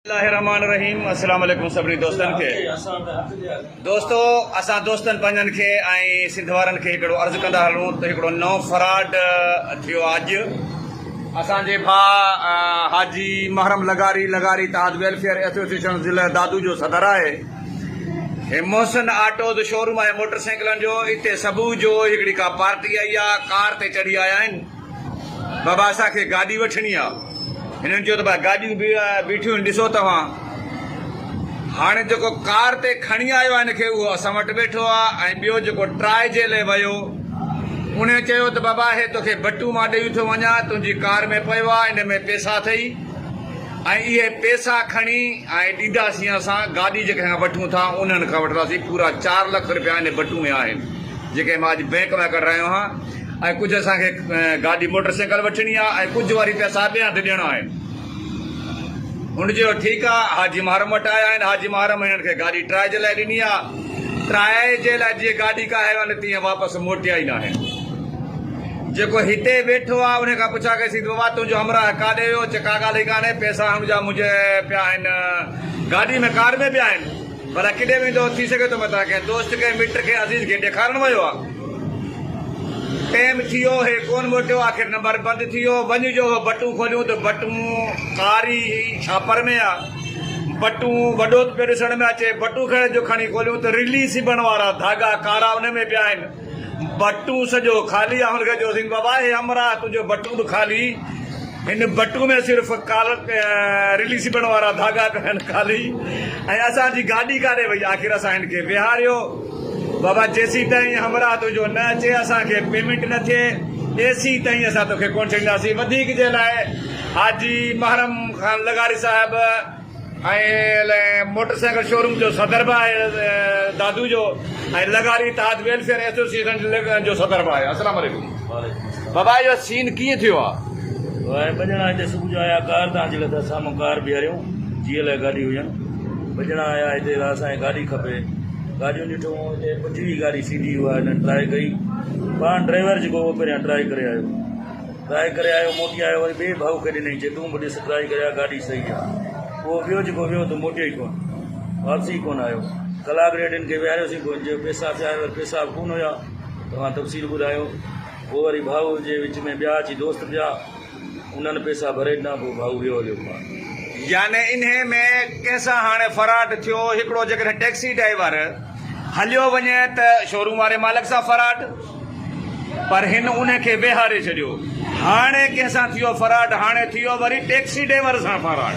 الله الرحمٰن الرحيم السلام عليڪم سڀني دوستن کي دوستو اسان دوستن پنهنجن کي ۽ سنڌ وارن کي هڪڙو عرض ڪندا هلون ته هڪڙو نئون فراڊ ٿيو اڄ اسان جي ڀاء حاجي محرم لغاري لغاري اتحاد ويلفيئر ايسوسيئيشن ضلع دادو جو صدر آهي هي محسن آٽوز شوروم آهي موٽر سائيڪلن جو اتي صبح جو هڪڙي ڪا پارٽي آئي آ ڪار تي چڙهي آيا آهن بابا اسان کي گاڏي وٺڻي آ. هنن چيو ته ڀاء گاڏيون بيٺيون آهن ڏسو توهان. هاڻي جيڪو ڪار تي کڻي آيو آهي هن کي اهو اسان وٽ ويٺو آ ۽ ٻيو جيڪو ٽرائي جي لئه ويو انهي چيو ته بابا هي توکي بٽو مان ڏيئي ٿو وڃان تنهنجي ڪار ۾ پيو آ ان ۾ پيسا اٿئي ۽ اهي پيسا کڻي ۽ ڏينداسين اسان گاڏي جيڪنهن کان وٺون ٿا انهن کان وٺنداسين پورا چار لک رپيا ان بٽو ۾ آهن جيڪي مان اڄ بئنڪ مان ڪڍرايو هان ۽ ڪجهه اسان کي گاڏي موٽر سائيڪل وٺڻي آ ۽ ڪجهه وري پئسا ٻئي هنڌ ڏيڻا آهن. هن چيو ٺيڪ آ، حاجي محرم وٽ آيا آهن، حاجي محرم هنن کي گاڏي ٽرائي جي لاء ڏني آ، ٽرائي جي لاء جيئن گاڏي ڪاهي وين تيئن واپس موٽيا ئي ناهن. جيڪو هتي ويٺو آ انهي کان پڇا ڪئي سين ته بابا تنهنجو همراهه ڪاڏي ويو؟ چي ڪا ڳالهه ئي ڪانهي، پئسا هن جا منهنجي پيا آهن گاڏي ۾ ڪار ۾ پيا آهن. ڀلا ڪيڏي ويندو؟ ٿي سگهي ٿو متان ڪنهن دوست کي، مٽ کي، عزيز کي ڏيکارڻ ويو آ. ٽيم ٿيو، هي ڪونه موٽيو، آخر نمبر بند ٿيو. وڃ جو هو بٽون کوليون ته بٽون ڪاري ڇاپر ۾ آ. بٽون وڏو پيو ڏسڻ ۾ اچي. بٽون کڻي جو کڻي کوليون ته رلي سبڻ وارا ڌاڳا ڪارا ان ۾ پيا آهن. بٽون سڄو خالي آ. هن کي چيوسين بابا هي همراهه تنهنجو بٽون به خالي. هن بٽو ۾ صرف رلي سبڻ وارا ڌاڳا پيا آهن خالي ۽ اسان جي گاڏي ڪاڏي وئي آخر اسان هن کي ويهاريو بابا جيسيتائين همراهه تنهنجو نه اچي اسان کي پيمينٽ نه ٿئي ايسيتائين اسان توکي ڪونه ڇڏينداسين وڌيڪ جي لاء حاجي محرم خان لغاري صاحب ۽ موٽر سائيڪل شوروم جو صدر به آهي دادو جو ۽ لغاري اتحاد ويلفيئر ايسوسيئيشن جو صدر به آهي السلام عليڪم بابا اهو سين ڪيئن ٿيو آ. اهي ٻه ڄڻا هتي صبح جو آيا ڪار تان اچي لٿا سامهون ڪار بيهاريون جي ايل گاڏي هجن ٻه ڄڻا آيا هتي ته اسان کي گاڏي کپي گاڏيون ڏٺون هتي 25 گاڏي سي ڊي اها هنن ٽرائي ڪئي پاڻ ڊرائيور جيڪو اهو پهريان ٽرائي ڪري آيو ٽرائي ڪري آيو موٽي آيو وري ٻئي ڀائو کي ڏنائين چي تون به ڏس ٽرائي ڪري آ گاڏي صحيح آ اهو ٻيو جيڪو ويو ته موٽيو ئي ڪونه واپسي ئي ڪونه آيو ڪلاڪ ڏيڍ هن کي ويهاريوسين پوء هن چيو پئسا پيا آهن وري پئسا به ڪونه هيا توهان تفصيل ٻڌايو پوء وري ڀائو جي وچ ۾ ٻيا اچي دوست پيا انهن پئسا ڀري ڏنا پوء ڀائو ويو هليو پاڻ. يعني انهي ۾ ڪنهن سان هاڻي فراڊ ٿيو هڪڙو جيڪڏهن ٽيڪسي ڊرائيور هليو وڃي ته شوروم واري مالڪ سان فراڊ. پر هن ان کي ويهاري ڇڏيو. هاڻي ڪنهن سان ٿيو فراڊ؟ هاڻي ٿيو وري ٽيڪسي ڊرائيور سان فراڊ.